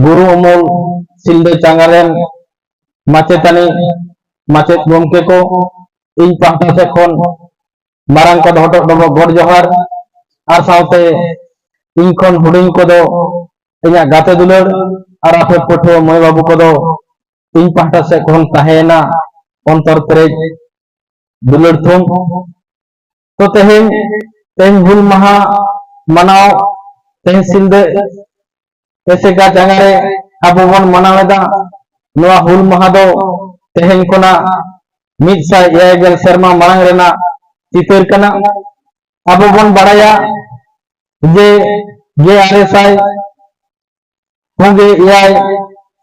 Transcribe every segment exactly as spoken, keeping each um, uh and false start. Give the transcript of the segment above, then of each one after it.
ᱜᱩᱨᱩ ᱩᱢᱩᱞ ᱥᱤᱞᱫᱟᱹ ᱪᱟᱸᱜᱟ ᱨᱮᱱ ᱢᱟᱪᱮᱛᱟᱹᱱᱤ, ᱢᱟᱪᱮᱛ ᱜᱚᱢᱠᱮ ᱠᱚ, ᱤᱧ ᱯᱟᱦᱴᱟ ᱥᱮᱫ ᱠᱷᱚᱱ ᱢᱟᱨᱟᱝ ᱠᱚᱫᱚ ᱦᱚᱴᱚᱜ ᱰᱚᱵᱚᱜ ᱜᱚᱰ ᱡᱚᱦᱟᱨ, ᱟᱨ ᱥᱟᱶᱛᱮ ᱤᱧ ᱠᱷᱚᱱ ᱦᱩᱰᱤᱧ ᱠᱚᱫᱚ ᱤᱧᱟᱹᱜ ᱜᱟᱛᱮ ᱫᱩᱞᱟᱹᱲ, ᱟᱨ ᱟᱯᱮ ᱯᱟᱹᱴᱷᱩᱣᱟᱹ ᱢᱟᱹᱭ ᱵᱟᱹᱵᱩ ᱠᱚᱫᱚ ᱤᱧ ᱯᱟᱦᱴᱟ ᱥᱮᱫ ᱠᱷᱚᱱ ᱛᱟᱦᱮᱸᱭᱮᱱᱟ ᱚᱱᱛᱚᱨ ᱯᱮᱨᱮᱡ ᱫᱩᱞᱟᱹᱲ ᱛᱷᱩᱢ᱾ ᱛᱚ ᱛᱮᱦᱮᱧ, ᱛᱮᱦᱮᱧ ᱦᱩᱞ ᱢᱟᱦᱟ ᱢᱟᱱᱟᱣ, ᱛᱮᱦᱮᱧ ᱥᱤᱞᱫᱟᱹ ᱮᱥᱮᱠᱟ ᱡᱟᱸᱜᱟ ᱨᱮ ᱟᱵᱚ ᱵᱚᱱ ᱢᱟᱱᱟᱣ ᱮᱫᱟ᱾ ᱱᱚᱣᱟ ᱦᱩᱞ ᱢᱟᱦᱟ ᱫᱚ ᱛᱮᱦᱮᱧ ᱠᱷᱚᱱᱟᱜ ᱢᱤᱫ ᱥᱟᱭ ᱮᱭᱟᱭ ᱜᱮᱞ ᱥᱮᱨᱢᱟ ᱢᱟᱲᱟᱝ ᱨᱮᱱᱟᱜ ᱪᱤᱛᱟᱹᱨ ᱠᱟᱱᱟ᱾ ᱟᱵᱚ ᱵᱚᱱ ᱵᱟᱲᱟᱭᱟ ᱡᱮ ᱜᱮᱞ ᱟᱨᱮ ᱥᱟᱭ ᱯᱩᱱ ᱜᱮᱞ ᱮᱭᱟᱭ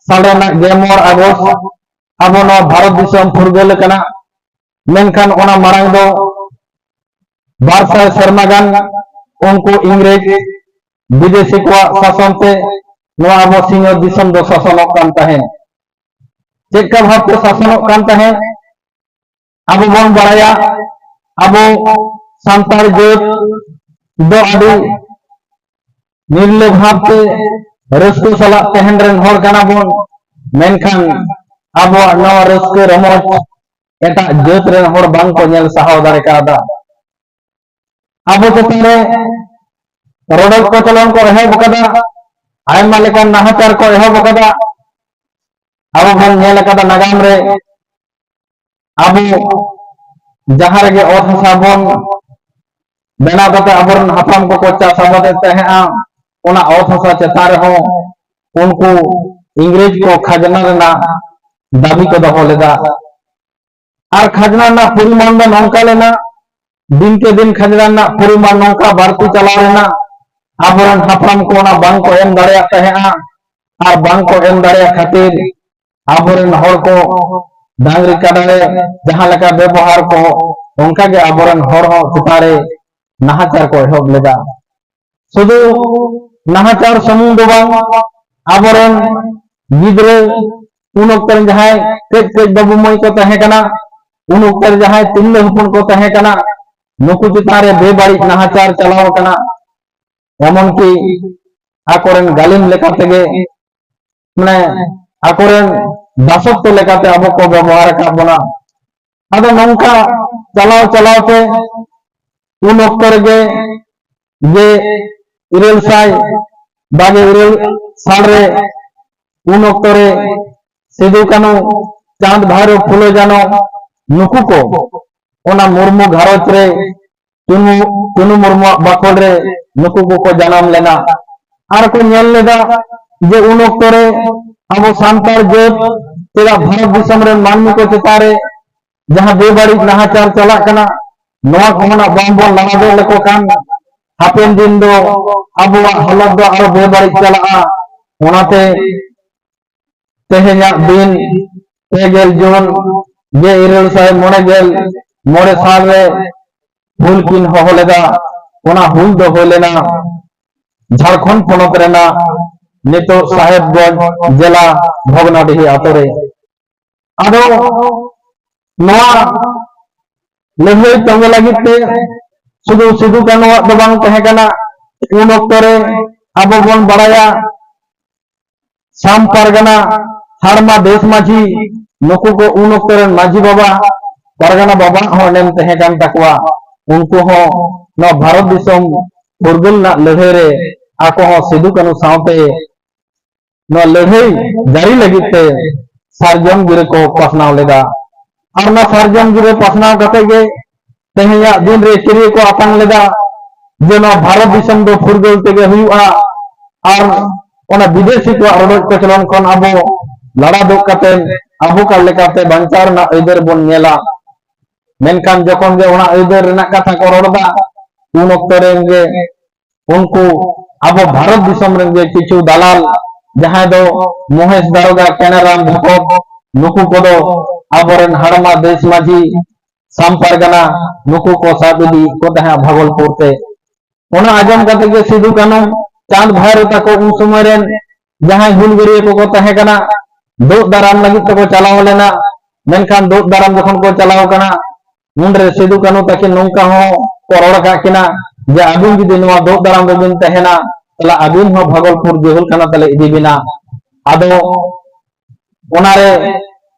ᱥᱟᱞ ᱨᱮᱱᱟᱜ ᱜᱮᱞ ᱢᱚᱬᱮ ᱟᱜᱚᱥᱴ ᱟᱵᱚ ᱱᱚᱣᱟ ᱵᱷᱟᱨᱚᱛ ᱫᱤᱥᱚᱢ ᱯᱷᱩᱨᱜᱟᱹᱞ ᱟᱠᱟᱱᱟ᱾ ᱢᱮᱱᱠᱷᱟᱱ ᱚᱱᱟ ᱢᱟᱲᱟᱝ ᱫᱚ ᱵᱟᱨ ᱥᱟᱭ ᱥᱮᱨᱢᱟ ᱜᱟᱱ ᱩᱱᱠᱩ ᱤᱝᱨᱮᱡᱽ ᱵᱤᱫᱮᱥᱤ ᱠᱚᱣᱟᱜ ᱥᱟᱥᱚᱱ ᱛᱮ ᱱᱚᱣᱟ ᱟᱵᱚ ᱥᱤᱧᱚᱛ ᱫᱤᱥᱚᱢ ᱫᱚ ᱥᱟᱥᱚᱱᱚᱜ ᱠᱟᱱ ᱛᱟᱦᱮᱸᱫ᱾ ᱪᱮᱫ ᱞᱮᱠᱟ ᱵᱷᱟᱵᱛᱮ ᱥᱟᱥᱚᱱᱚᱜ ᱠᱟᱱ ᱛᱟᱦᱮᱸᱫ? ᱟᱵᱚ ᱵᱚᱱ ᱵᱟᱲᱟᱭᱟ, ᱟᱵᱚ ᱥᱟᱱᱛᱟᱲ ᱡᱟᱹᱛ ᱫᱚ ᱟᱹᱰᱤ ᱱᱤᱨᱞᱟᱹ ᱵᱷᱟᱵᱛᱮ ᱨᱟᱹᱥᱠᱟᱹ ᱥᱟᱞᱟᱜ ᱛᱟᱦᱮᱱ ᱨᱮᱱ ᱦᱚᱲ ᱠᱟᱱᱟ ᱵᱚᱱ, ᱢᱮᱱᱠᱷᱟᱱ ᱟᱵᱚᱣᱟᱜ ᱱᱚᱣᱟ ᱨᱟᱹᱥᱠᱟᱹ ᱨᱚᱢᱚᱡᱽ ᱮᱴᱟᱜ ᱡᱟᱹᱛ ᱨᱮᱱ ᱦᱚᱲ ᱵᱟᱝ ᱠᱚ ᱧᱮᱞ ᱥᱟᱦᱟᱣ ᱫᱟᱲᱮ ᱠᱟᱣᱫᱟ᱾ ᱟᱵᱚ ᱪᱮᱛᱟᱱ ᱨᱮ ᱨᱚᱰᱚᱡ ᱠᱚᱪᱞᱚᱱ ᱠᱚ ᱮᱦᱚᱵ ᱟᱠᱟᱫᱟ, ᱟᱭᱢᱟ ᱞᱮᱠᱟᱱ ᱱᱟᱦᱟᱪᱟᱨ ᱠᱚ ᱮᱦᱚᱵ ᱟᱠᱟᱫᱟ᱾ ᱟᱵᱚ ᱵᱚᱱ ᱧᱮᱞ ᱟᱠᱟᱫᱟ ᱱᱟᱜᱟᱢ ᱨᱮ, ᱟᱵᱚ ᱡᱟᱦᱟᱸ ᱨᱮᱜᱮ ᱚᱛ ᱦᱟᱥᱟ ᱵᱚᱱ ᱵᱮᱱᱟᱣ ᱠᱟᱛᱮ ᱟᱵᱚᱨᱮᱱ ᱦᱟᱯᱲᱟᱢ ᱠᱚᱠᱚ ᱪᱟᱥ ᱟᱵᱟᱫᱮᱫ ᱛᱟᱦᱮᱸᱫᱼᱟ, ᱚᱱᱟ ᱚᱛ ᱦᱟᱥᱟ ᱪᱮᱛᱟᱱ ᱨᱮᱦᱚᱸ ᱩᱱᱠᱩ ᱤᱝᱨᱮᱡᱽ ᱠᱚ ᱠᱷᱟᱡᱽᱱᱟ ᱨᱮᱱᱟᱜ ᱫᱟᱹᱵᱤ ᱠᱚ ᱫᱚᱦᱚ ᱞᱮᱫᱟ᱾ ᱟᱨ ᱠᱷᱟᱡᱽᱱᱟ ᱨᱮᱱᱟᱜ ᱯᱚᱨᱤᱢᱟᱱ ᱫᱚ ᱱᱚᱝᱠᱟ ᱞᱮᱱᱟ, ᱫᱤᱱ ᱠᱮ ᱫᱤᱱ ᱠᱷᱟᱡᱽᱱᱟ ᱨᱮᱱᱟᱜ ᱯᱚᱨᱤᱢᱟᱱ ᱱᱚᱝᱠᱟ ᱵᱟᱹᱲᱛᱤ ᱪᱟᱞᱟᱣ ᱞᱮᱱᱟ, ᱟᱵᱚᱨᱮᱱ ᱦᱟᱯᱲᱟᱢ ᱠᱚ ᱚᱱᱟ ᱵᱟᱝ ᱠᱚ ᱮᱢ ᱫᱟᱲᱮᱭᱟᱜ ᱛᱟᱦᱮᱸᱫᱼᱟ᱾ ᱟᱨ ᱵᱟᱝ ᱠᱚ ᱮᱢ ᱫᱟᱲᱮᱭᱟᱜ ᱠᱷᱟᱹᱛᱤᱨ ᱟᱵᱚᱨᱮᱱ ᱦᱚᱲ ᱠᱚ ᱰᱟᱝᱨᱤ ᱠᱟᱰᱟ ᱨᱮ ᱡᱟᱦᱟᱸ ᱞᱮᱠᱟ ᱵᱮᱵᱚᱦᱟᱨ ᱠᱚ, ᱚᱱᱠᱟ ᱜᱮ ᱟᱵᱚᱨᱮᱱ ᱦᱚᱲ ᱦᱚᱸ ᱪᱮᱛᱟᱱ ᱨᱮ ᱱᱟᱦᱟᱪᱟᱨ ᱠᱚ ᱮᱦᱚᱵ ᱞᱮᱫᱟ᱾ ᱥᱩᱫᱷᱩ ᱱᱟᱦᱟᱪᱟᱨ ᱥᱩᱢᱩᱝ ᱫᱚ ᱵᱟᱝ, ᱟᱵᱚᱨᱮᱱ ᱜᱤᱫᱽᱨᱟᱹ, ᱩᱱ ᱚᱠᱛᱚ ᱨᱮᱱ ᱡᱟᱦᱟᱸᱭ ᱠᱟᱹᱡ ᱠᱟᱹᱡ ᱵᱟᱹᱵᱩ ᱢᱟᱹᱭ ᱠᱚ ᱛᱟᱦᱮᱸ ᱠᱟᱱᱟ, ᱩᱱ ᱚᱠᱛᱚ ᱨᱮ ᱡᱟᱦᱟᱸᱭ ᱛᱤᱨᱞᱟᱹ ᱦᱚᱯᱚᱱ ᱠᱚ ᱛᱟᱦᱮᱸ ᱠᱟᱱᱟ, ᱱᱩᱠᱩ ᱪᱮᱛᱟᱱ ᱨᱮ ᱵᱮᱵᱟᱹᱲᱤᱡ ᱱᱟᱦᱟᱪᱟᱨ ᱪᱟᱞᱟᱣ ᱟᱠᱟᱱᱟ᱾ ᱮᱢᱚᱱᱠᱤ ᱟᱠᱚᱨᱮᱱ ᱜᱟᱹᱞᱤᱢ ᱞᱮᱠᱟ ᱛᱮᱜᱮ ᱢᱟᱱᱮ ᱟᱠᱚᱨᱮᱱ ᱫᱟᱥᱚᱛᱛᱚ ᱞᱮᱠᱟᱛᱮ ᱟᱵᱚ ᱠᱚ ᱵᱮᱵᱚᱦᱟᱨ ᱟᱠᱟᱫ ᱵᱚᱱᱟ᱾ ᱟᱫᱚ ᱱᱚᱝᱠᱟ ᱪᱟᱞᱟᱣ ᱪᱟᱞᱟᱣ ᱛᱮ ᱩᱱ ᱚᱠᱛᱚ ᱨᱮᱜᱮ ᱡᱮ ᱤᱨᱟᱹᱞ ᱥᱟᱭ ᱵᱟᱜᱮ ᱤᱨᱟᱹᱞ ᱥᱟᱞ ᱨᱮ, ᱩᱱ ᱚᱠᱛᱚ ᱨᱮ ᱥᱤᱫᱩ ᱠᱟᱹᱱᱦᱩ, ᱪᱟᱸᱫ ᱵᱷᱟᱭᱨᱳ, ᱯᱷᱩᱞᱳ ᱡᱷᱟᱱᱳ ᱱᱩᱠᱩ ᱠᱚ ᱚᱱᱟ ᱢᱩᱨᱢᱩ ᱜᱷᱟᱨᱚᱸᱡᱽ ᱨᱮ ᱪᱩᱱᱩ, ᱪᱩᱱᱩ ᱢᱩᱨᱢᱩᱣᱟᱜ ᱵᱟᱠᱷᱳᱞ ᱨᱮ ᱱᱩᱠᱩ ᱠᱚᱠᱚ ᱡᱟᱱᱟᱢ ᱞᱮᱱᱟ᱾ ᱟᱨ ᱠᱚ ᱧᱮᱞ ᱞᱮᱫᱟ ᱡᱮ ᱩᱱ ᱚᱠᱛᱚ ᱨᱮ ᱟᱵᱚ ᱥᱟᱱᱛᱟᱲ ᱡᱟᱹᱛ ᱪᱮᱫᱟᱜ ᱵᱷᱟᱨᱚᱛ ᱫᱤᱥᱚᱢ ᱨᱮᱱ ᱢᱟᱹᱱᱢᱤ ᱠᱚ ᱪᱮᱛᱟᱱ ᱨᱮ ᱡᱟᱦᱟᱸ ᱵᱮᱵᱟᱹᱲᱤᱡ ᱱᱟᱦᱟᱪᱟᱨ ᱪᱟᱞᱟᱜ ᱠᱟᱱᱟ, ᱱᱚᱣᱟ ᱠᱚ ᱠᱷᱚᱱᱟᱜ ᱵᱟᱝ ᱵᱚᱱ ᱞᱟᱲᱟ ᱫᱚᱜ ᱞᱮᱠᱚ ᱠᱷᱟᱱ ᱦᱟᱯᱮᱱ ᱫᱤᱱ ᱫᱚ ᱟᱵᱚᱣᱟᱜ ᱦᱟᱞᱚᱛ ᱫᱚ ᱟᱨᱚ ᱵᱮᱵᱟᱹᱲᱤᱡ ᱪᱟᱞᱟᱜᱼᱟ᱾ ᱚᱱᱟᱛᱮ ᱛᱮᱦᱮᱧᱟᱜ ᱫᱤᱱ ᱯᱮ ᱜᱮᱞ ᱡᱩᱱ ᱜᱮᱞ ᱤᱨᱟᱹᱞ ᱥᱟᱭ ᱢᱚᱬᱮ ᱜᱮᱞ ᱢᱚᱬᱮ ᱥᱟᱞ ᱨᱮ ᱦᱩᱞ ᱠᱤᱱ ᱦᱚᱦᱚ ᱞᱮᱫᱟ᱾ ᱚᱱᱟ ᱦᱩᱞ ᱫᱚ ᱦᱩᱭ ᱞᱮᱱᱟ ᱡᱷᱟᱲᱠᱷᱚᱸᱰ ᱯᱚᱱᱚᱛ ᱨᱮᱱᱟᱜ ᱱᱤᱛᱚᱜ ᱥᱟᱦᱮᱵᱽᱜᱚᱸᱡᱽ ᱡᱮᱞᱟ ᱵᱷᱚᱜᱽᱱᱟᱰᱤᱦᱤ ᱟᱛᱳ ᱨᱮ᱾ ᱟᱫᱚ ᱱᱚᱣᱟ ᱞᱟᱹᱲᱦᱟᱹᱭ ᱛᱚᱸᱜᱮ ᱞᱟᱹᱜᱤᱫ ᱛᱮ ᱥᱩᱫᱷᱩ ᱥᱤᱫᱩ ᱠᱟᱹᱱᱩᱣᱟᱜ ᱫᱚ ᱵᱟᱝ ᱛᱟᱦᱮᱸ ᱠᱟᱱᱟ᱾ ᱩᱱ ᱚᱠᱛᱚ ᱨᱮ ᱟᱵᱚ ᱵᱚᱱ ᱵᱟᱲᱟᱭᱟ ᱥᱟᱢ ᱯᱟᱨᱜᱟᱱᱟ, ᱦᱟᱲᱢᱟ ᱫᱮᱥ ᱢᱟᱹᱡᱷᱤ, ᱱᱩᱠᱩ ᱠᱚ ᱩᱱ ᱚᱠᱛᱚ ᱨᱮᱱ ᱢᱟᱹᱡᱷᱤ ᱵᱟᱵᱟ, ᱯᱟᱨᱜᱟᱱᱟ ᱵᱟᱵᱟ ᱦᱚᱸ ᱮᱱᱮᱢ ᱛᱟᱦᱮᱸ ᱠᱟᱱ ᱛᱟᱠᱚᱣᱟ᱾ ᱩᱱᱠᱩ ᱦᱚᱸ ᱱᱚᱣᱟ ᱵᱷᱟᱨᱚᱛ ᱫᱤᱥᱚᱢ ᱯᱷᱩᱨᱜᱟᱹᱞ ᱨᱮᱱᱟᱜ ᱞᱟᱹᱲᱦᱟᱹᱭ ᱨᱮ ᱟᱠᱚ ᱦᱚᱸ ᱥᱤᱫᱩ ᱠᱟᱹᱱᱩ ᱥᱟᱶᱛᱮ ᱱᱚᱣᱟ ᱞᱟᱹᱲᱦᱟᱹᱭ ᱡᱟᱹᱨᱤ ᱞᱟᱹᱜᱤᱫ ᱛᱮ ᱥᱟᱨᱡᱚᱢ ᱜᱤᱨᱟᱹ ᱠᱚ ᱯᱟᱥᱱᱟᱣ ᱞᱮᱫᱟ᱾ ᱟᱨ ᱚᱱᱟ ᱥᱟᱨᱡᱚᱢ ᱜᱤᱨᱟᱹ ᱯᱟᱥᱱᱟᱣ ᱠᱟᱛᱮ ᱜᱮ ᱛᱮᱦᱮᱧᱟᱜ ᱫᱤᱱ ᱨᱮ ᱠᱤᱨᱭᱟᱹ ᱠᱚ ᱟᱛᱟᱝ ᱞᱮᱫᱟ ᱡᱮ ᱱᱚᱣᱟ ᱵᱷᱟᱨᱚᱛ ᱫᱤᱥᱚᱢ ᱫᱚ ᱯᱷᱩᱨᱜᱟᱹᱞ ᱛᱮᱜᱮ ᱦᱩᱭᱩᱜᱼᱟ ᱟᱨ ᱚᱱᱟ ᱵᱤᱫᱮᱥᱤ ᱠᱚᱣᱟᱜ ᱨᱚᱰᱚᱡ ᱠᱚᱪᱞᱚᱱ ᱠᱷᱚᱱ ᱟᱵᱚ ᱞᱟᱲᱟ ᱫᱚᱜ ᱠᱟᱛᱮ ᱟᱵᱚ ᱚᱠᱟ ᱞᱮᱠᱟᱛᱮ ᱵᱟᱧᱪᱟᱣ ᱨᱮᱱᱟᱜ ᱟᱹᱭᱫᱟᱹᱨ ᱵᱚᱱ ᱧᱮᱞᱟ᱾ ᱢᱮᱱᱠᱷᱟᱱ ᱡᱚᱠᱷᱚᱱ ᱜᱮ ᱚᱱᱟ ᱟᱹᱭᱫᱟᱹᱨ ᱨᱮᱱᱟᱜ ᱠᱟᱛᱷᱟ ᱠᱚ ᱨᱚᱲ ᱮᱫᱟ, ᱩᱱ ᱚᱠᱛᱚ ᱨᱮᱱ ᱜᱮ ᱩᱱᱠᱩ ᱟᱵᱚ ᱵᱷᱟᱨᱚᱛ ᱫᱤᱥᱚᱢ ᱨᱮᱱ ᱜᱮ ᱠᱤᱪᱷᱩ ᱫᱟᱞᱟᱞ, ᱡᱟᱦᱟᱸᱭ ᱫᱚ ᱢᱚᱦᱮᱥ ᱫᱟᱨᱚᱜᱟ, ᱠᱮᱱᱟᱨᱟᱢ ᱵᱷᱚᱠᱚᱛ, ᱱᱩᱠᱩ ᱠᱚᱫᱚ ᱟᱵᱚᱨᱮᱱ ᱦᱟᱲᱢᱟ ᱫᱮᱥ ᱢᱟᱹᱡᱷᱤ, ᱥᱟᱢ ᱯᱟᱨᱜᱟᱱᱟ, ᱱᱩᱠᱩ ᱠᱚ ᱥᱟᱵ ᱤᱫᱤᱭᱮᱫ ᱠᱚ ᱛᱟᱦᱮᱸᱫ ᱵᱷᱟᱜᱚᱞᱯᱩᱨ ᱛᱮ᱾ ᱚᱱᱟ ᱟᱸᱡᱚᱢ ᱠᱟᱛᱮ ᱜᱮ ᱥᱤᱫᱩ ᱠᱟᱹᱱᱦᱩ, ᱪᱟᱸᱫ ᱵᱷᱟᱭᱨᱳ ᱛᱟᱠᱚ ᱩᱱ ᱥᱚᱢᱚᱭ ᱨᱮᱱ ᱡᱟᱦᱟᱸᱭ ᱦᱩᱞᱜᱟᱹᱨᱭᱟᱹ ᱠᱚᱠᱚ ᱛᱟᱦᱮᱸ ᱠᱟᱱᱟ, ᱫᱳᱜ ᱫᱟᱨᱟᱢ ᱞᱟᱹᱜᱤᱫ ᱛᱮᱠᱚ ᱪᱟᱞᱟᱣ ᱞᱮᱱᱟ᱾ ᱢᱮᱱᱠᱷᱟᱱ ᱫᱳᱜ ᱫᱟᱨᱟᱢ ᱡᱚᱠᱷᱚᱱ ᱠᱚ ᱪᱟᱞᱟᱣ ᱠᱟᱱᱟ, ᱩᱱᱨᱮ ᱥᱤᱫᱩ ᱠᱟᱹᱱᱦᱩ ᱛᱟᱹᱠᱤᱱ ᱱᱚᱝᱠᱟ ᱦᱚᱸ ᱠᱚ ᱨᱚᱲ ᱟᱠᱟᱫ ᱠᱤᱱᱟ ᱡᱮ ᱟᱹᱵᱤᱱ ᱡᱩᱫᱤ ᱱᱚᱣᱟ ᱫᱳᱜ ᱫᱟᱨᱟᱢ ᱨᱮᱵᱤᱱ ᱛᱟᱦᱮᱱᱟ, ᱛᱟᱦᱞᱮ ᱟᱹᱵᱤᱱ ᱦᱚᱸ ᱵᱷᱟᱜᱚᱞᱯᱩᱨ ᱡᱮᱦᱳᱞ ᱠᱷᱟᱱᱟ ᱛᱮᱞᱮ ᱤᱫᱤ ᱵᱤᱱᱟ᱾ ᱟᱫᱚ ᱚᱱᱟᱨᱮ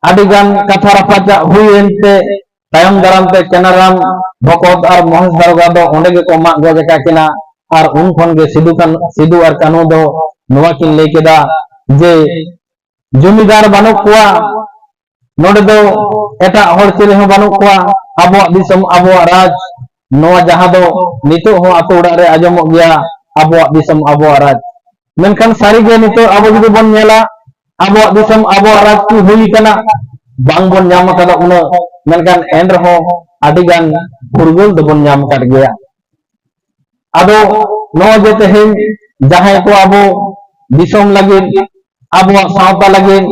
ᱟᱹᱰᱤ ᱜᱟᱱ ᱠᱟᱛᱷᱟ ᱨᱟᱯᱟᱪᱟᱜ ᱦᱩᱭᱮᱱ ᱛᱮ ᱛᱟᱭᱚᱢ ᱫᱟᱨᱟᱢ ᱛᱮ ᱠᱮᱱᱟᱨᱟᱢ ᱵᱷᱚᱠᱚᱛ ᱟᱨ ᱢᱚᱦᱮᱥ ᱫᱟᱨᱚᱜᱟ ᱫᱚ ᱚᱸᱰᱮ ᱜᱮᱠᱚ ᱢᱟᱜ ᱜᱚᱡ ᱟᱠᱟᱫ ᱠᱤᱱᱟ᱾ ᱟᱨ ᱩᱱ ᱠᱷᱚᱱ ᱜᱮ ᱥᱤᱫᱩ ᱠᱟᱹᱱ-, ᱥᱤᱫᱩ ᱟᱨ ᱠᱟᱹᱱᱦᱩ ᱫᱚ ᱱᱚᱣᱟ ᱠᱤᱱ ᱞᱟᱹᱭ ᱠᱮᱫᱟ ᱡᱮ ᱡᱚᱢᱤᱫᱟᱨ ᱵᱟᱹᱱᱩᱜ ᱠᱚᱣᱟ, ᱱᱚᱰᱮ ᱫᱚ ᱮᱴᱟᱜ ᱦᱚᱲ ᱪᱤᱞᱤ ᱦᱚᱸ ᱵᱟᱹᱱᱩᱜ ᱠᱚᱣᱟ, ᱟᱵᱚᱣᱟᱜ ᱫᱤᱥᱚᱢ ᱟᱵᱚᱣᱟᱜ ᱨᱟᱡᱽ, ᱱᱚᱣᱟ ᱡᱟᱦᱟᱸ ᱫᱚ ᱱᱤᱛᱚᱜ ᱦᱚᱸ ᱟᱛᱳ ᱚᱲᱟᱜ ᱨᱮ ᱟᱸᱡᱚᱢᱚᱜ ᱜᱮᱭᱟ, ᱟᱵᱚᱣᱟᱜ ᱫᱤᱥᱚᱢ ᱟᱵᱚᱣᱟᱜ ᱨᱟᱡᱽ᱾ ᱢᱮᱱᱠᱷᱟᱱ ᱥᱟᱹᱨᱤᱜᱮ ᱱᱤᱛᱚᱜ ᱟᱵᱚ ᱡᱩᱫᱤ ᱵᱚᱱ ᱧᱮᱞᱟ, ᱟᱵᱚᱣᱟᱜ ᱫᱤᱥᱚᱢ ᱟᱵᱚᱣᱟᱜ ᱨᱟᱡᱽ ᱠᱤ ᱦᱩᱭ ᱠᱟᱱᱟ? ᱵᱟᱝᱵᱚᱱ ᱧᱟᱢ ᱟᱠᱟᱫᱟ ᱩᱱᱟᱹᱜ, ᱢᱮᱱᱠᱷᱟᱱ ᱮᱱ ᱨᱮᱦᱚᱸ ᱟᱹᱰᱤ ᱜᱟᱱ ᱯᱷᱩᱨᱜᱟᱹᱞ ᱫᱚᱵᱚᱱ ᱧᱟᱢ ᱟᱠᱟᱫ ᱜᱮᱭᱟ᱾ ᱟᱫᱚ ᱱᱚᱜᱼᱚᱭ ᱡᱮ ᱛᱮᱦᱮᱧ ᱡᱟᱦᱟᱸᱭ ᱠᱚ ᱟᱵᱚ ᱫᱤᱥᱚᱢ ᱞᱟᱹᱜᱤᱫ, ᱟᱵᱚᱣᱟᱜ ᱥᱟᱶᱛᱟ ᱞᱟᱹᱜᱤᱫ,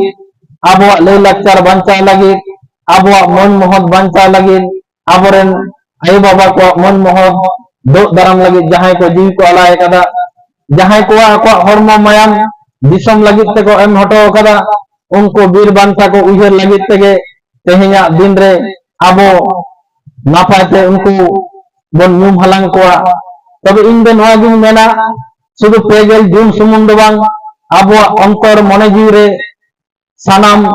ᱟᱵᱚᱣᱟᱜ ᱞᱟᱹᱭ ᱞᱟᱠᱪᱟᱨ ᱵᱟᱧᱪᱟᱣ ᱞᱟᱹᱜᱤᱫ, ᱟᱵᱚᱣᱟᱜ ᱢᱟᱹᱱ ᱢᱚᱦᱚᱛ ᱵᱟᱧᱪᱟᱣ ᱞᱟᱹᱜᱤᱫ, ᱟᱵᱚᱨᱮᱱ ᱟᱭᱳ ᱵᱟᱵᱟ ᱠᱚᱣᱟᱜ ᱢᱟᱹᱱ ᱢᱚᱦᱚᱛ ᱫᱳᱜ ᱫᱟᱨᱟᱢ ᱞᱟᱹᱜᱤᱫ ᱡᱟᱦᱟᱸᱭ ᱠᱚ ᱡᱤᱣᱤ ᱠᱚ ᱟᱞᱟᱭ ᱟᱠᱟᱫᱟ, ᱡᱟᱦᱟᱸᱭ ᱠᱚᱣᱟᱜ ᱟᱠᱚᱣᱟᱜ ᱦᱚᱲᱢᱚ ᱢᱟᱭᱟᱢ ᱫᱤᱥᱚᱢ ᱞᱟᱹᱜᱤᱫ ᱛᱮᱠᱚ ᱮᱢ ᱦᱚᱴᱚ ᱟᱠᱟᱫᱟ, ᱩᱱᱠᱩ ᱵᱤᱨ ᱵᱟᱱᱴᱟ ᱠᱚ ᱩᱭᱦᱟᱹᱨ ᱞᱟᱹᱜᱤᱫ ᱛᱮᱜᱮ ᱛᱮᱦᱮᱧᱟᱜ ᱫᱤᱱ ᱨᱮ ᱟᱵᱚ ᱱᱟᱯᱟᱭ ᱛᱮ ᱩᱱᱠᱩ ᱵᱚᱱ ᱧᱩᱢ ᱦᱟᱞᱟᱝ ᱠᱚᱣᱟ᱾ ᱛᱚᱵᱮ ᱤᱧ ᱫᱚ ᱱᱚᱣᱟ ᱜᱤᱧ ᱢᱮᱱᱟ, ᱥᱩᱫᱷᱩ ᱯᱮ ᱜᱮᱞ ᱡᱩᱱ ᱥᱩᱢᱩᱝ ᱫᱚ ᱵᱟᱝ, ᱟᱵᱚᱣᱟᱜ ᱚᱱᱛᱚᱨ ᱢᱚᱱᱮ ᱡᱤᱣᱤ ᱨᱮ ᱥᱟᱱᱟᱢ